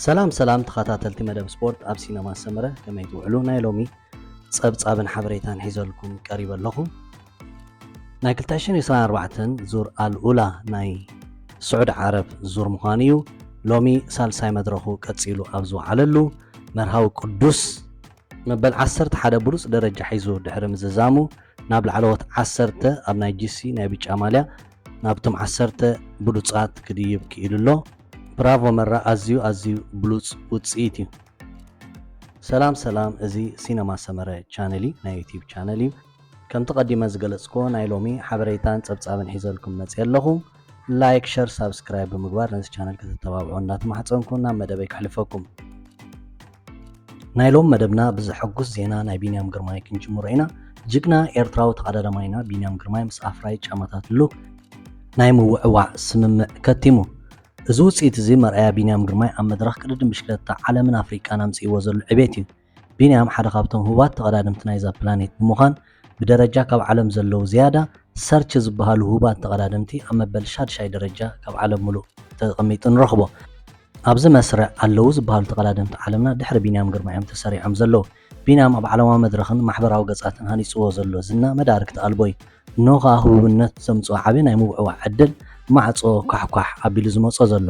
ሰላም ሰላም ተኸታተልቲ መደብ ስፖርት ኣብ ሲነማ ሰመረ፣ ከመይ ትውዕሉ? ናይ ሎሚ ጸብጻብን ሓበሬታን ሒዘልኩም ቀሪበ ኣለኹ። ናይ ክልተ ሽሕን ዕስራን ኣርባዕተን ዙር ኣልኡላ ናይ ስዑድ ዓረብ ዙር ምዃኑ እዩ። ሎሚ ሳልሳይ መድረኹ ቀጺሉ ኣብ ዝወዓለሉ መርሃዊ ቅዱስ መበል ዓሰርተ ሓደ ብሉጽ ደረጃ ሒዙ ድሕሪ ምዝዛሙ ናብ ላዕለዎት ዓሰርተ ኣብ ናይ ጂሲ ናይ ብጫ ማልያ ናብቶም ዓሰርተ ብሉጻት ክድይብ ክኢሉ ኣሎ። ብራቮ መራ፣ ኣዝዩ ኣዝዩ ብሉጽ ውጽኢት እዩ። ሰላም ሰላም፣ እዚ ሲነማ ሰመረ ቻነል እዩ፣ ናይ ዩቲዩብ ቻነል እዩ። ከምቲ ቀዲመ ዝገለጽክዎ ናይ ሎሚ ሓበሬታን ጸብጻብን ሒዘልኩም መጽየ ኣለኹ። ላይክ፣ ሸር፣ ሳብስክራይብ ብምግባር ነዚ ቻነል ከተተባብዑ እናተማሕጸንኩ ናብ መደበይ ከሕልፈኩም። ናይ ሎም መደብና ብዘሐጉስ ዜና ናይ ቢንያም ግርማይ ክንጅምሮ ኢና። ጅግና ኤርትራዊ ተቐዳዳማይና ቢንያም ግርማይ ምስ ኣፍራይ ጫማታት ሉክ ናይ ምውዕዋዕ ስምምዕ ከቲሙ። እዚ ውጽኢት እዚ መርኣያ ቢንያም ግርማይ ኣብ መድረኽ ቅድድም ብሽክለታ ዓለምን ኣፍሪቃን ኣምጽእዎ ዘሎ ዕቤት እዩ። ቢንያም ሓደ ካብቶም ህቡባት ተቐዳደምቲ ናይዛ ፕላኔት ብምዃን ብደረጃ ካብ ዓለም ዘለዉ ዝያዳ ሰርች ዝበሃሉ ህቡባት ተቐዳደምቲ ኣብ መበል ሻድሻይ ደረጃ ካብ ዓለም ምሉእ ተቐሚጡ ንረኽቦ። ኣብዚ መስርዕ ኣለዉ ዝበሃሉ ተቐዳደምቲ ዓለምና ድሕሪ ቢንያም ግርማይ እዮም ተሰሪዖም ዘለዉ። ቢንያም ኣብ ዓለማዊ መድረኽን ማሕበራዊ ገጻትን ሃኒጽዎ ዘሎ ዝና መዳርግቲ ኣልቦ እዩ። እንሆ ከኣ ህቡብነት ዘምጽኦ ዓቢ ናይ ምውዕዋዕ ዕድል ማዕጾ ኳሕኳሕ ኣቢሉ ዝመጾ ዘሎ።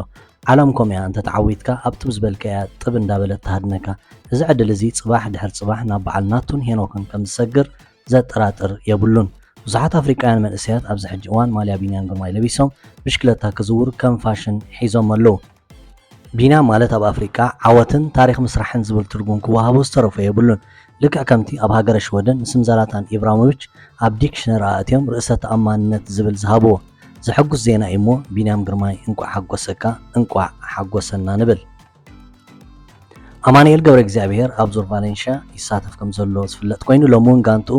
ዓለም ከምኡ እያ፣ እንተ ተዓዊትካ ኣብ ጥብ ዝበልካያ ጥብ እንዳበለት ትሃድነካ። እዚ ዕድል እዚ ጽባሕ ድሕሪ ጽባሕ ናብ በዓል ናቱን ሄኖክን ከም ዝሰግር ዘጠራጥር የብሉን። ብዙሓት ኣፍሪቃውያን መንእሰያት ኣብዚ ሕጂ እዋን ማልያ ቢንያም ግርማይ ለቢሶም ብሽክለታ ክዝውሩ ከም ፋሽን ሒዞም ኣለዉ። ቢንያም ማለት ኣብ ኣፍሪቃ ዓወትን ታሪኽ ምስራሕን ዝብል ትርጉም ክወሃቦ ዝተረፎ የብሉን። ልክዕ ከምቲ ኣብ ሃገረ ሽወደን ንስም ዘላታን ኢብራሞቪች ኣብ ዲክሽነሪ ኣእትዮም ርእሰ ተኣማንነት ዝብል ዝሃብዎ። ዘሐጉስ ዜና እዩ እሞ ቢንያም ግርማይ እንቋዕ ሓጎሰካ፣ እንቋዕ ሓጎሰና ንብል። ኣማኑኤል ገብረ እግዚኣብሔር ኣብ ዙር ቫሌንሽያ ይሳተፍ ከም ዘሎ ዝፍለጥ ኮይኑ፣ ሎሚ እውን ጋንትኡ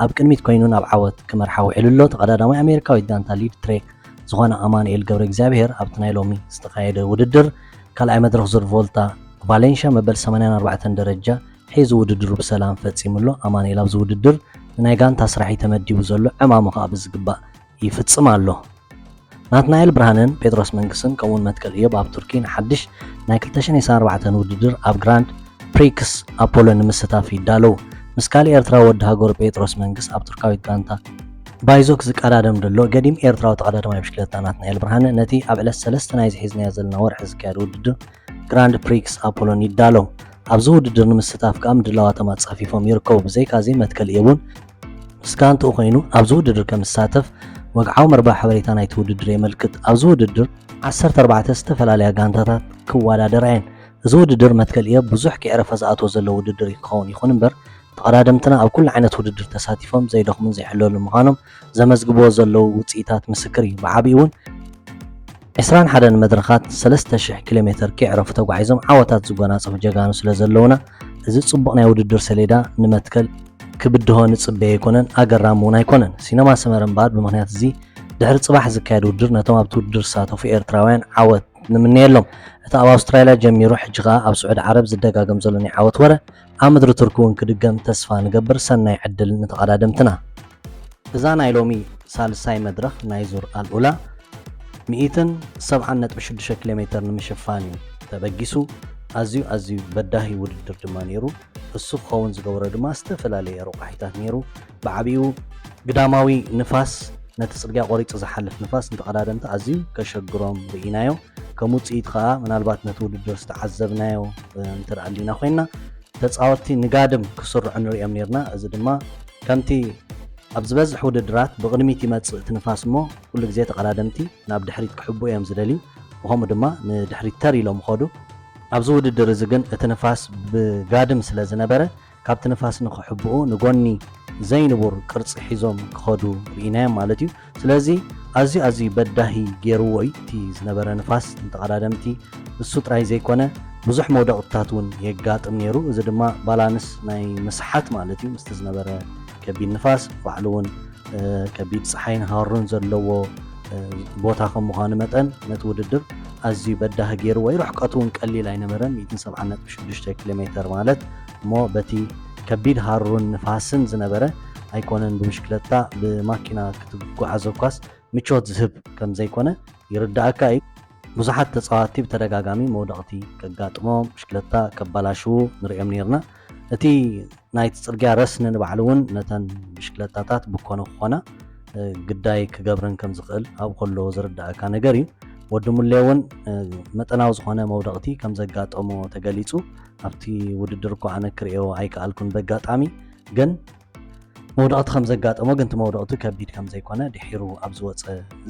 ኣብ ቅድሚት ኮይኑ ናብ ዓወት ክመርሓ ውዒሉ ኣሎ። ተቐዳዳማይ ኣሜሪካዊት ጋንታ ሊድ ትሬክ ዝኾነ ኣማኑኤል ገብረ እግዚኣብሔር ኣብቲ ናይ ሎሚ ዝተኻየደ ውድድር ካልኣይ መድረኽ ዙር ቮልታ ቫሌንሽያ መበል ሰማንያን ኣርባዕተን ደረጃ ሒዙ ውድድሩ ብሰላም ፈጺሙ ኣሎ። ኣማኑኤል ኣብዚ ውድድር ንናይ ጋንታ ስራሕ እዩ ተመዲቡ ዘሎ፣ ዕማሙ ከኣ ብዝግባእ ይፍጽም ኣሎ። ናትናኤል ብርሃነን ጴጥሮስ መንግስትን ከምኡውን መትከል እዮብ ኣብ ቱርኪ ንሓድሽ ናይ ክልተ ሽሕን ዕስራን ኣርባዕተን ውድድር ኣብ ግራንድ ፕሪክስ ኣፖሎ ንምስታፍ ይዳለዉ። ምስ ካልእ ኤርትራዊ ወዲ ሃገሩ ጴጥሮስ መንግስ ኣብ ቱርካዊት ጋንታ ባይዞክ ዝቀዳደም ዘሎ ገዲም ኤርትራዊ ተቐዳዳማይ ብሽክለታ ናትናኤል ብርሃነ ነቲ ኣብ ዕለት ሰለስተ ናይዚ ሒዝናዮ ዘለና ወርሒ ዝካየድ ውድድር ግራንድ ፕሪክስ ኣፖሎን ይዳለዉ። ኣብዚ ውድድር ንምስታፍ ከኣ ምድላዋቶም ኣጻፊፎም ይርከቡ። ብዘይካዚ መትከል እዮብ እውን ምስ ጋንትኡ ኮይኑ ኣብዚ ውድድር ከም ዝሳተፍ ወግዓዊ መርበብ ሓበሬታ ናይቲ ውድድር የመልክት። ኣብዚ ውድድር ዓሰርተ ኣርባዕተ ዝተፈላለያ ጋንታታት ክወዳደራ እየን። እዚ ውድድር መትከል እዮብ ብዙሕ ከየዕረፈ ዝኣትዎ ዘሎ ውድድር ክኸውን ይኹን እምበር፣ ተቐዳደምትና ኣብ ኩሉ ዓይነት ውድድር ተሳቲፎም ዘይደኽሙን ዘይሕለሉን ምዃኖም ዘመዝግብዎ ዘለዉ ውጽኢታት ምስክር እዩ። ብዓቢኡ እውን ዕስራን ሓደን መድረኻት ሰለስተ ሽሕ ኪሎ ሜተር ከየዕረፉ ተጓዒዞም ዓወታት ዝጎናጸፉ ጀጋኑ ስለ ዘለዉና፣ እዚ ጽቡቕ ናይ ውድድር ሰሌዳ ንመትከል ክብድሆ ንጽበዮ ኣይኮነን፣ ኣገራሚ እውን ኣይኮነን። ሲነማ ሰመረ እምበኣር ብምኽንያት እዚ ድሕሪ ጽባሕ ዝካየድ ውድድር ነቶም ኣብቲ ውድድር ዝሳተፉ ኤርትራውያን ዓወት ንምነየሎም። እቲ ኣብ ኣውስትራልያ ጀሚሩ ሕጂ ኸኣ ኣብ ስዑዲ ዓረብ ዝደጋገም ዘሎ ናይ ዓወት ወረ ኣብ ምድሪ ቱርኪ እውን ክድገም ተስፋ ንገብር። ሰናይ ዕድል ንተቐዳደምትና። እዛ ናይ ሎሚ ሳልሳይ መድረኽ ናይ ዙር ኣልኡላ ሚእትን ሰብዓን ነጥቢ ሽዱሽተ ኪሎ ሜተር ንምሽፋን እዩ ተበጊሱ። ኣዝዩ ኣዝዩ በዳሂ ውድድር ድማ ነይሩ። እሱ ክኸውን ዝገበሮ ድማ ዝተፈላለየ ረቋሒታት ነይሩ። ብዓቢኡ ግዳማዊ ንፋስ፣ ነቲ ጽርግያ ቆሪጹ ዝሓልፍ ንፋስ ንተቐዳደምቲ ኣዝዩ ከሸግሮም ርኢናዮ። ከም ውጽኢት ከኣ ምናልባት ነቲ ውድድር ዝተዓዘብናዮ፣ እ፣ እንተ ደኣ ኣሊና ኮይንና፣ ተጻወትቲ ንጋድም ክስርዑ ንርእዮም ኔርና። እዚ ድማ ከምቲ ኣብ ዝበዝሕ ውድድራት ብቕድሚት ይመጽእ እቲ ንፋስ እሞ፣ ኩሉ ግዜ ተቐዳደምቲ ናብ ድሕሪት ክሕብኡ እዮም ዝደልዩ። ብኸምኡ ድማ ንድሕሪት ተር ኢሎም ይኸዱ። ኣብዚ ውድድር እዚ ግን እቲ ንፋስ ብጋድም ስለ ዝነበረ፣ ካብቲ ንፋስ ንኽሕብኡ ንጎኒ ዘይንቡር ቅርጺ ሒዞም ክኸዱ ርኢናዮም ማለት እዩ። ስለዚ ኣዝዩ ኣዝዩ በዳሂ ገይርዎ እዩ እቲ ዝነበረ ንፋስ ንተቐዳደምቲ። እሱ ጥራይ ዘይኮነ ብዙሕ መውደቕትታት እውን የጋጥም ነይሩ። እዚ ድማ ባላንስ ናይ ምስሓት ማለት እዩ ምስቲ ዝነበረ ከቢድ ንፋስ። ባዕሉ እውን፣ እ፣ ከቢድ ጸሓይን ሃሩን ዘለዎ፣ እ፣ ቦታ ከም ምዃኑ መጠን ነቲ ውድድር ኣዝዩ በዳሂ ገይርዎ እዩ። ርሕቀቱ እውን ቀሊል ኣይነበረን፣ ሚእትን ሰብዓን ነጥቢ ሽዱሽተ ኪሎ ሜተር ማለት እሞ በቲ ከቢድ ሃሩን ንፋስን ዝነበረ ኣይኮነን ብብሽክለታ ብማኪና ክትጓዓዞ እኳስ ምቾት ዝህብ ከም ዘይኮነ ይርዳእካ እዩ። ብዙሓት ተጻወትቲ ብተደጋጋሚ መውደቕቲ ከጋጥሞም፣ ብሽክለታ ከባላሽዉ ንርእዮም ነይርና። እቲ ናይቲ ጽርግያ ረስኒ ንባዕሉ እውን ነተን ብሽክለታታት ብኮነ ክኾና ግዳይ ክገብረን ከም ዝኽእል ኣብ ከሎ ዝርዳእካ ነገር እዩ። ወዲ ሙሌ እውን መጠናዊ ዝኾነ መውደቕቲ ከም ዘጋጠሞ ተገሊጹ። ኣብቲ ውድድር እኮ ኣነ ክርእዮ ኣይከኣልኩን በጋጣሚ፣ ግን መውደቕቲ ከም ዘጋጠሞ፣ ግን እቲ መውደቕቲ ከቢድ ከም ዘይኮነ ድሒሩ ኣብ ዝወጸ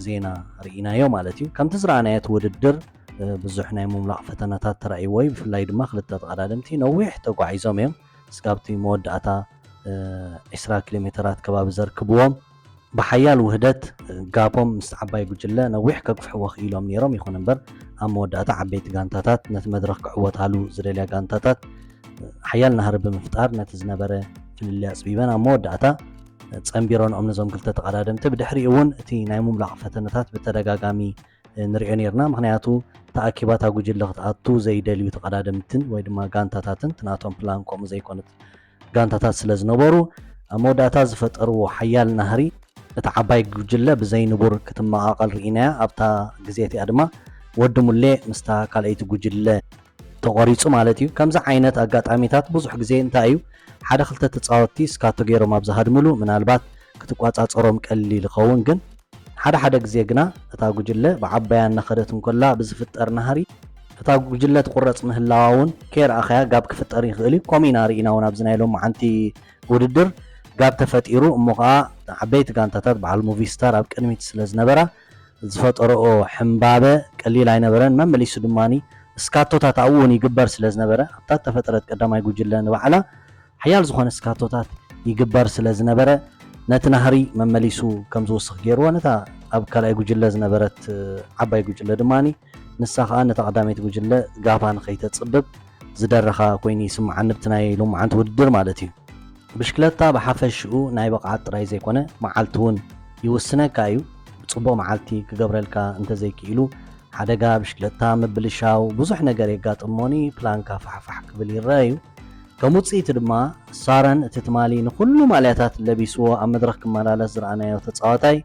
ዜና ርኢናዮ ማለት እዩ። ከምቲ ዝረኣናዮ እቲ ውድድር ብዙሕ ናይ ምምላቕ ፈተናታት ተራእይዎ እዩ። ብፍላይ ድማ ክልተ ተቐዳደምቲ ነዊሕ ተጓዒዞም እዮም። እስካብቲ መወዳእታ ዒስራ ኪሎ ሜተራት ከባቢ ዘርክብዎም ብሓያል ውህደት ጋፖም ምስ ዓባይ ጉጅለ ነዊሕ ከግፍሕዎ ክኢሎም ነይሮም። ይኹን እምበር ኣብ መወዳእታ ዓበይቲ ጋንታታት፣ ነቲ መድረኽ ክዕወታሉ ዝደልያ ጋንታታት ሓያል ናህሪ ብምፍጣር ነቲ ዝነበረ ፍልልይ ኣጽቢበን ኣብ መወዳእታ ጸንቢረንኦም ነዞም ክልተ ተቐዳደምቲ። ብድሕሪኡ እውን እቲ ናይ ምምላቕ ፈተነታት ብተደጋጋሚ ንሪኦ ነይርና። ምኽንያቱ ተኣኪባ እታ ጉጅለ ክትኣቱ ዘይደልዩ ተቐዳደምትን ወይ ድማ ጋንታታትን፣ እቲ ናቶም ፕላን ከምኡ ዘይኮነት ጋንታታት ስለ ዝነበሩ፣ ኣብ መወዳእታ ዝፈጠርዎ ሓያል ናህሪ እታ ዓባይ ጉጅለ ብዘይ ንቡር ክትመቓቐል ርኢናያ። ኣብታ ግዜ እቲኣ ድማ ወዲ ሙሌ ምስታ ካልኣይቲ ጉጅለ ተቖሪጹ ማለት እዩ። ከምዚ ዓይነት ኣጋጣሚታት ብዙሕ ግዜ እንታይ እዩ፣ ሓደ ክልተ ተጻወትቲ ስካቶ ገይሮም ኣብ ዝሃድምሉ ምናልባት ክትቋጻጸሮም ቀሊል ይኸውን፣ ግን ሓደ ሓደ ግዜ ግና እታ ጉጅለ ብዓባያ እናኸደት እንኮላ ብዝፍጠር ናህሪ እታ ጉጅለ ትቑረጽ ምህላዋ እውን ከይረኣኻያ ጋብ ክፍጠር ይኽእል እዩ። ከምኡ ኢና ርኢና እውን ኣብዚ ናይ ሎማዓንቲ ውድድር ጋብ ተፈጢሩ፣ እሞ ኸዓ ዓበይቲ ጋንታታት በዓል ሙቪስታር ኣብ ቅድሚት ስለ ዝነበራ ዝፈጠረኦ ሕምባበ ቀሊል ኣይነበረን። መመሊሱ ድማ ስካቶታት ኣብኡ እውን ይግበር ስለ ዝነበረ ኣብታ ተፈጥረት ቀዳማይ ጉጅለ ንባዕላ ሓያል ዝኾነ ስካቶታት ይግበር ስለ ዝነበረ ነቲ ናህሪ መመሊሱ ከም ዝውስኽ ገይርዎ፣ ነታ ኣብ ካልኣይ ጉጅለ ዝነበረት ዓባይ ጉጅለ ድማ ንሳ ኸዓ ነታ ቀዳመይቲ ጉጅለ ጋፋ ንኸይተጽብብ ዝደረኻ ኮይኑ ይስምዓኒ፣ ብቲ ናይ ሎማዓንቲ ውድድር ማለት እዩ። ብሽክለታ ብሓፈሽኡ ናይ ብቕዓት ጥራይ ዘይኮነ መዓልቲ እውን ይውስነካ እዩ። ብጽቡቕ መዓልቲ ክገብረልካ እንተዘይክኢሉ ሓደጋ፣ ብሽክለታ ምብልሻው፣ ብዙሕ ነገር የጋጥሞኒ፣ ፕላንካ ፋሕፋሕ ክብል ይረአ እዩ። ከም ውጽኢቱ ድማ ሳረን እቲ ትማሊ ንኹሉ ማልያታት ለቢስዎ ኣብ መድረኽ ክመላለስ ዝረኣናዮ ተጻዋታይ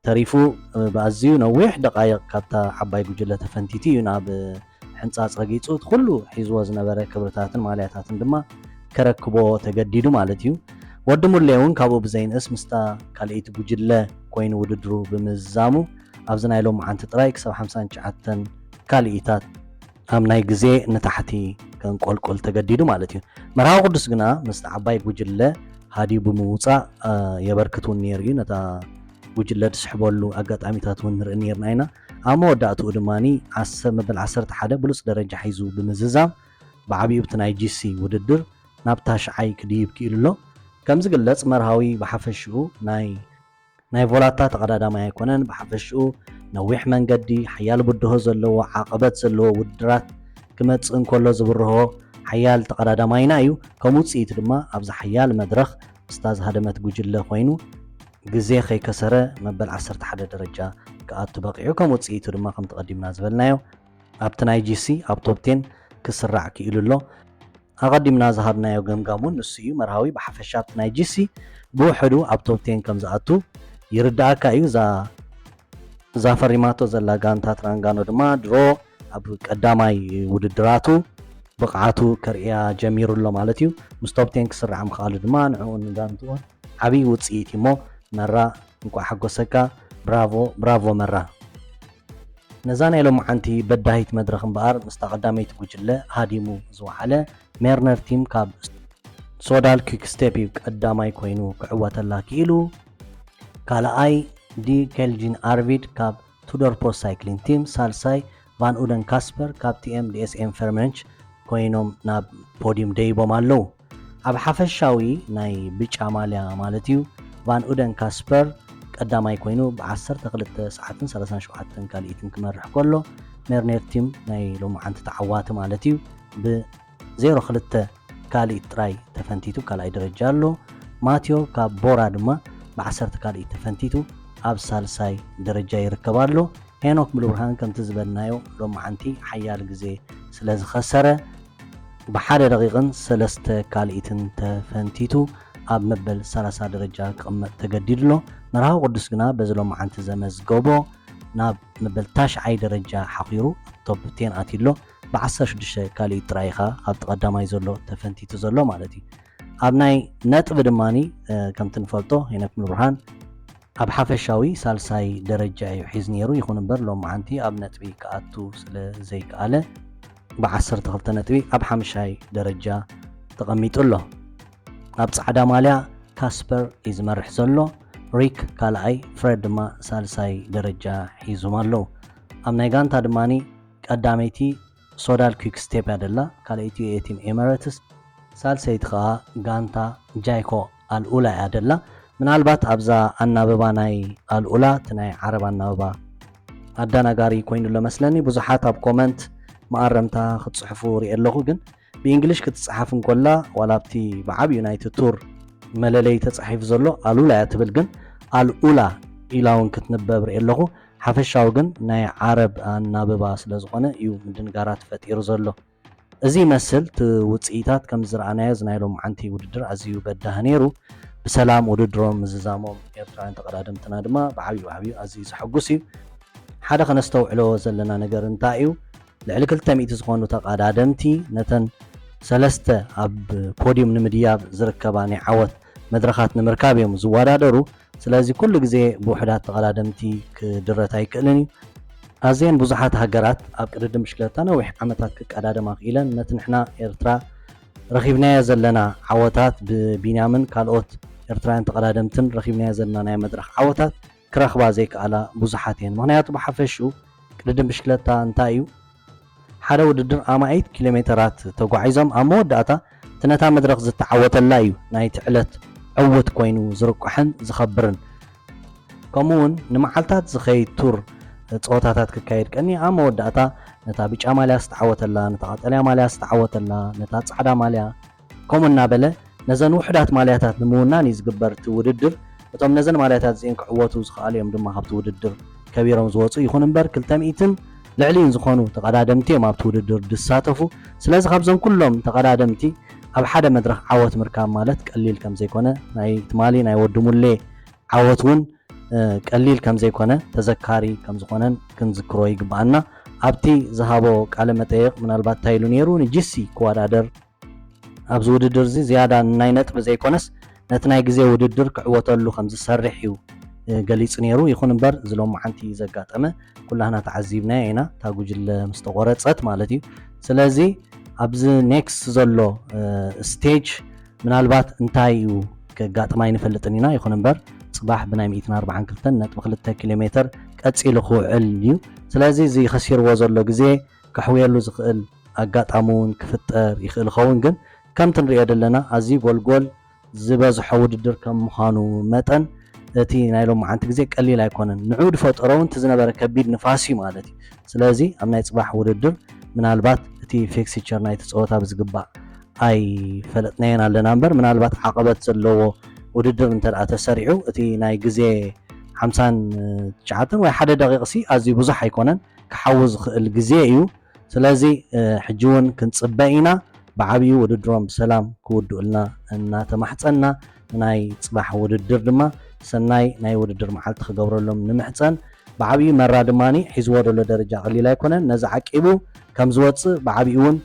ተሪፉ ብኣዝዩ ነዊሕ ደቓይቕ ካብታ ዓባይ ጉጅለ ተፈንቲቱ እዩ ናብ ሕንጻጽ ረጊጹ። እቲ ኩሉ ሒዝዎ ዝነበረ ክብርታትን ማልያታትን ድማ ከረክቦ ተገዲዱ ማለት እዩ። ወዲ ሙሌ እውን ካብኡ ብዘይንእስ ምስታ ካልኣይቲ ጉጅለ ኮይኑ ውድድሩ ብምዝዛሙ ኣብዚ ናይ ሎማዓንቲ ጥራይ ክሳብ ሓምሳን ትሽዓተን ካልኢታት ኣብ ናይ ግዜ ንታሕቲ ከንቆልቁል ተገዲዱ ማለት እዩ። መርሃዊ ቅዱስ ግና ምስቲ ዓባይ ጉጅለ ሃዲዩ ብምውጻእ የበርክት እውን ነይሩ እዩ። ነታ ጉጅለ ዝስሕበሉ ኣጋጣሚታት እውን ንርኢ ነይርና ኢና። ኣብ መወዳእትኡ ድማ ዓሰ- መበል ዓሰርተ ሓደ ብሉጽ ደረጃ ሒዙ ብምዝዛም ብዓቢኡ ብቲ ናይ ጂሲ ውድድር ናብ ታሽዓይ ክድይብ ክኢሉ ኣሎ። ከም ዝግለጽ መርሃዊ ብሓፈሽኡ ናይ ናይ ቮላታ ተቐዳዳማይ ኣይኮነን። ብሓፈሽኡ ነዊሕ መንገዲ፣ ሓያል ብድሆ ዘለዎ፣ ዓቐበት ዘለዎ ውድድራት ክመጽእ እንከሎ ዝብርሆ ሓያል ተቐዳዳማይና እዩ። ከም ውጽኢቱ ድማ ኣብዚ ሓያል መድረኽ ምስታ ዝሃደመት ጉጅለ ኮይኑ ግዜ ከይከሰረ መበል ዓሰርተ ሓደ ደረጃ ክኣቱ በቒዑ። ከም ውጽኢቱ ድማ ከምቲ ቀዲምና ዝበልናዮ ኣብቲ ናይ ጂሲ ኣብ ቶፕ ቴን ክስራዕ ክኢሉ ኣሎ። ኣቐዲምና ዝሃብናዮ ገምጋም እውን ንሱ እዩ። መርሃዊ ብሓፈሻ ኣብቲ ናይ ጂሲ ብውሕዱ ኣብ ቶፕ ቴን ከም ዝኣቱ ይርዳእካ እዩ። እዛ እዛ ፈሪማቶ ዘላ ጋንታ ትራንጋኖ ድማ ድሮ ኣብ ቀዳማይ ውድድራቱ ብቕዓቱ ከርእያ ጀሚሩ ኣሎ ማለት እዩ። ምስ ቶፕ ቴን ክስራዕ ምኽኣሉ ድማ ንዕኡን ንጋንትኡን ዓብዪ ውፅኢት እዩ። እሞ መራ እንኳዕ ሓጎሰካ። ብራቮ ብራቮ መራ። ነዛ ናይ ሎማዓንቲ በዳሂት መድረኽ እምበኣር ምስታ ቀዳመይቲ ጉጅለ ሃዲሙ ዝወዓለ ሜርነር ቲም ካብ ሶዳል ኪክ ስቴፕ እዩ ቀዳማይ ኮይኑ ክዕወተላ ክኢሉ። ካልኣይ ዲ ኬልጂን ኣርቪድ ካብ ቱዶር ፖስት ሳይክሊን ቲም፣ ሳልሳይ ቫን ኡደን ካስፐር ካብ ቲኤም ዲኤስኤም ፈርመንች ኮይኖም ናብ ፖዲዩም ደይቦም ኣለዉ። ኣብ ሓፈሻዊ ናይ ብጫ ማልያ ማለት እዩ ቫን ኡደን ካስፐር ቀዳማይ ኮይኑ ብ ዓሰርተ ክልተ ሰዓትን ሰላሳን ሸውዓተን ካልኢትን ክመርሕ ከሎ፣ ሜርኔር ቲም ናይ ሎማዓንቲ ተዓዋቲ ማለት እዩ ብ ዜሮ ክልተ ካልኢት ጥራይ ተፈንቲቱ ካልኣይ ደረጃ ኣሎ። ማቴዮ ካብ ቦራ ድማ ብ ዓሰርተ ካልኢት ተፈንቲቱ ኣብ ሳልሳይ ደረጃ ይርከብ ኣሎ። ሄኖክ ሙሉብርሃን ከምቲ ዝበልናዮ ሎማዓንቲ ሓያል ግዜ ስለ ዝኸሰረ ብሓደ ደቂቕን ሰለስተ ካልኢትን ተፈንቲቱ ኣብ መበል ሰላሳ ደረጃ ክቕመጥ ተገዲዱ ኣሎ። መርሃዊ ቅዱስ ግና በዚ ሎማዓንቲ ዘመዝገቦ ናብ መበል ታሽዓይ ደረጃ ሓኺሩ ኣብ ቶፕ ቴን ኣትዩ ኣሎ። ብ16 ካልኢት ጥራይ ኢኻ ካብቲ ቀዳማይ ዘሎ ተፈንቲቱ ዘሎ ማለት እዩ። ኣብ ናይ ነጥቢ ድማኒ ከምቲ ንፈልጦ ሄኖክ ሙሉብርሃን ኣብ ሓፈሻዊ ሳልሳይ ደረጃ እዩ ሒዝ ነይሩ። ይኹን እምበር ሎማዓንቲ ኣብ ነጥቢ ክኣቱ ስለ ዘይከኣለ ብ12 ነጥቢ ኣብ ሓምሻይ ደረጃ ተቐሚጡ ኣሎ። ኣብ ጻዕዳ ማልያ ካስፐር እዩ ዝመርሕ ዘሎ፣ ሪክ ካልኣይ፣ ፍሬድ ድማ ሳልሳይ ደረጃ ሒዙም ኣለዉ። ኣብ ናይ ጋንታ ድማኒ ቀዳመይቲ ሶዳል ኪክ ስቴፕ እያ ደላ፣ ካልኣይቲ ቲም ኤመረትስ፣ ሳልሰይቲ ኸኣ ጋንታ ጃይኮ ኣልኡላ እያ ደላ። ምናልባት ኣብዛ ኣናብባ ናይ ኣልኡላ እቲ ናይ ዓረብ ኣናብባ ኣዳናጋሪ ኮይኑ ኣሎ መስለኒ። ብዙሓት ኣብ ኮመንት መኣረምታ ክትጽሕፉ ርኢ ኣለኹ፣ ግን ብእንግሊሽ ክትጽሓፍ እንኮላ ዋላ ኣብቲ ብዓብዩ ናይቲ ቱር መለለይ ተጻሒፉ ዘሎ ኣሉላ እያ ትብል፣ ግን ኣልኡላ ኢላ እውን ክትንበብ ርኢ ኣለኹ። ሓፈሻዊ ግን ናይ ዓረብ ኣናብባ ስለ ዝኾነ እዩ ምድንጋራት ፈጢሩ ዘሎ። እዚ ይመስል እቲ ውጽኢታት ከም ዝረኣናዮ እዚ ናይ ሎማዓንቲ ውድድር ኣዝዩ በዳህ ነይሩ። ብሰላም ውድድሮም ምዝዛሞም ኤርትራውያን ተቐዳደምትና ድማ ብዓብዩ ብዓብዩ ኣዝዩ ዘሐጉስ እዩ። ሓደ ከነስተውዕሎ ዘለና ነገር እንታይ እዩ? ልዕሊ ክልተ ሚእቲ ዝኾኑ ተቐዳደምቲ ነተን ሰለስተ ኣብ ፖዲዩም ንምድያብ ዝርከባ ናይ ዓወት መድረኻት ንምርካብ እዮም ዝወዳደሩ። ስለዚ ኩሉ ግዜ ብውሑዳት ተቐዳደምቲ ክድረት ኣይክእልን እዩ። ኣዝየን ብዙሓት ሃገራት ኣብ ቅድድም ብሽክለታ ነዊሕ ዓመታት ክቀዳደማ ክኢለን፣ ነቲ ንሕና ኤርትራ ረኺብናዮ ዘለና ዓወታት ብቢንያምን ካልኦት ኤርትራውያን ተቐዳደምትን ረኺብናዮ ዘለና ናይ መድረኽ ዓወታት ክረኽባ ዘይከኣላ ብዙሓት እየን። ምኽንያቱ ብሓፈሽኡ ቅድድም ብሽክለታ እንታይ እዩ? ሓደ ውድድር ኣማኢት ኪሎ ሜተራት ተጓዒዞም ኣብ መወዳእታ እቲ ነታ መድረኽ ዝተዓወተላ እዩ ናይቲ ዕለት ዕውት ኮይኑ ዝርቋሕን ዝኸብርን። ከምኡ እውን ንመዓልታት ዝኸይድ ቱር ጸወታታት ክካየድ ቀኒ ኣብ መወዳእታ ነታ ብጫ ማልያ ዝተዓወተላ፣ ነታ ቀጠልያ ማልያ ዝተዓወተላ፣ ነታ ጻዕዳ ማልያ ከምኡ እናበለ ነዘን ውሑዳት ማልያታት ንምውናን እዩ ዝግበር እቲ ውድድር። እቶም ነዘን ማልያታት እዚአን ክዕወቱ ዝኸኣሉ እዮም ድማ ካብቲ ውድድር ከቢሮም ዝወፁ። ይኹን እምበር ክልተ ሚእትን ልዕሊኡን ዝኾኑ ተቐዳደምቲ እዮም ኣብቲ ውድድር ዝሳተፉ። ስለዚ ካብዞም ኩሎም ተቐዳደምቲ ኣብ ሓደ መድረኽ ዓወት ምርካብ ማለት ቀሊል ከም ዘይኮነ፣ ናይ ትማሊ ናይ ወዲ ሙሌ ዓወት እውን ቀሊል ከም ዘይኮነ፣ ተዘካሪ ከም ዝኾነን ክንዝክሮ ይግብኣና። ኣብቲ ዝሃቦ ቃለ መጠይቕ ምናልባት እንታይ ኢሉ ነይሩ? ንጂሲ ክወዳደር ኣብዚ ውድድር እዚ ዝያዳ ናይ ነጥቢ ዘይኮነስ ነቲ ናይ ግዜ ውድድር ክዕወተሉ ከም ዝሰርሕ እዩ ገሊጹ ነይሩ። ይኹን እምበር እዚ ሎማዓንቲ ዘጋጠመ ኩላህና ተዓዚብናዮ ኢና፣ እታ ጉጅለ ምስ ተቖረጸት ማለት እዩ። ስለዚ ኣብዚ ኔክስት ዘሎ ስቴጅ ምናልባት እንታይ እዩ ከጋጥም ኣይንፈልጥን ኢና። ይኹን እምበር ጽባሕ ብናይ ሚእትን ኣርባዓን ክልተን ነጥቢ ክልተ ኪሎ ሜትር ቀጺሉ ክውዕል እዩ። ስለዚ እዚ ከሲርዎ ዘሎ ግዜ ከሕውየሉ ዝኽእል ኣጋጣሚ እውን ክፍጠር ይኽእል ይኸውን፣ ግን ከምቲ ንሪኦ ዘለና ኣዝዩ ጎልጎል ዝበዝሖ ውድድር ከም ምዃኑ መጠን እቲ ናይ ሎማዓንቲ ግዜ ቀሊል ኣይኮነን። ንዕኡ ዝፈጠሮ እውን እቲ ዝነበረ ከቢድ ንፋስ እዩ ማለት እዩ። ስለዚ ኣብ ናይ ጽባሕ ውድድር ምናልባት እቲ ፊክስቸር ናይቲ ጸወታ ብዝግባእ ኣይፈለጥናዮን ኣለና እምበር ምናልባት ዓቐበት ዘለዎ ውድድር እንተ ደኣ ተሰሪዑ እቲ ናይ ግዜ ሓምሳን ትሽዓተን ወይ ሓደ ደቂቕ ሲ ኣዝዩ ብዙሕ ኣይኮነን። ክሓዊ ዝኽእል ግዜ እዩ። ስለዚ ሕጂ እውን ክንጽበ ኢና። ብዓብዩ ውድድሮም ብሰላም ክውድኡልና እናተማሕጸና ንናይ ጽባሕ ውድድር ድማ ሰናይ ናይ ውድድር መዓልቲ ክገብረሎም ንምሕጸን። ብዓብዩ መራ ድማ ሒዝዎ ዘሎ ደረጃ ቀሊል ኣይኮነን። ነዚ ዓቂቡ ከም ዝወጽእ ብዓብዩ እውን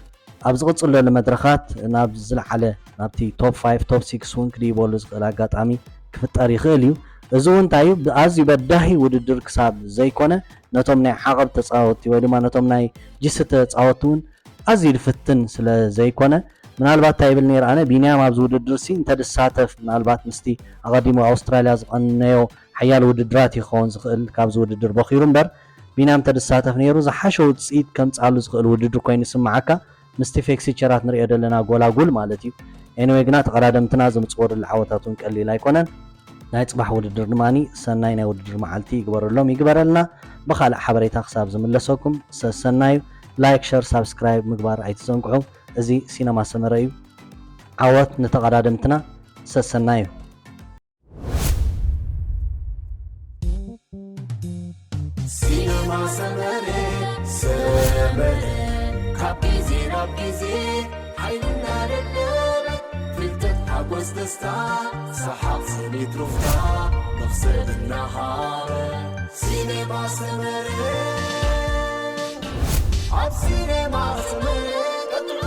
ኣብ ዝቕጽል ዘሎ መድረኻት ናብ ዝለዓለ ናብቲ ቶፕ ፋይቭ ቶፕ ሲክስ እውን ክድይበሉ ዝኽእል ኣጋጣሚ ክፍጠር ይኽእል እዩ። እዚ እውን እንታይ እዩ ብኣዝዩ በዳሂ ውድድር ክሳብ ዘይኮነ ነቶም ናይ ዓቐብ ተፃወትቲ ወይ ድማ ነቶም ናይ ጂሲ ተፃወትቲ እውን ኣዝዩ ዝፍትን ስለ ዘይኮነ ምናልባት እንታይ ይብል ነይረ ኣነ ቢንያም ኣብዚ ውድድር ሲ እንተድሳተፍ ምናልባት ምስቲ ኣቐዲሙ ኣውስትራልያ ዝቐነዮ ሓያል ውድድራት ይኸውን ዝኽእል ካብዚ ውድድር በኺሩ እምበር ቢንያም እንተድሳተፍ ነይሩ ዝሓሸ ውፅኢት ከምፅኣሉ ዝኽእል ውድድር ኮይኑ ይስምዓካ ምስቲ ፌክሲቸራት ንሪኦ ዘለና ጎላጉል ማለት እዩ። ኤኒወይ ግና ተቐዳደምትና ዝምፅዎ ደሎ ዓወታት እውን ቀሊል ኣይኮነን። ናይ ፅባሕ ውድድር ድማ ሰናይ ናይ ውድድር መዓልቲ ይግበረሎም ይግበረልና። ብካልእ ሓበሬታ ክሳብ ዝምለሰኩም ሰሰናዩ። ላይክ፣ ሸር፣ ሳብስክራይብ ምግባር ኣይትዘንግዑ። እዚ ሲነማ ሰመረ እዩ። ዓወት ንተቐዳደምትና። ሰሰናዩ። ሲነማ ሰመረ ሰመረ ካብ ግዜ ናብ ግዜ ሓይልና ደለበ ፍልጠት ሓጎስ ደስታ ሰሓቕ ስኒት ሩፍታ መኽሰብ እናሃረ ሲኔማ ሰመረ ኣብ ሲኔማ ሰመረ ቀጥዑ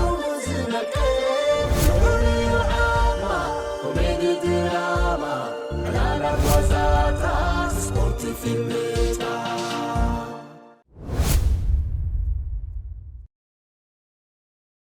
ዝመቀረ ፍሉይ ዓማ ኮሜዲ ድራማ ዕላላት ዋዛታት ስፖርት ፊልም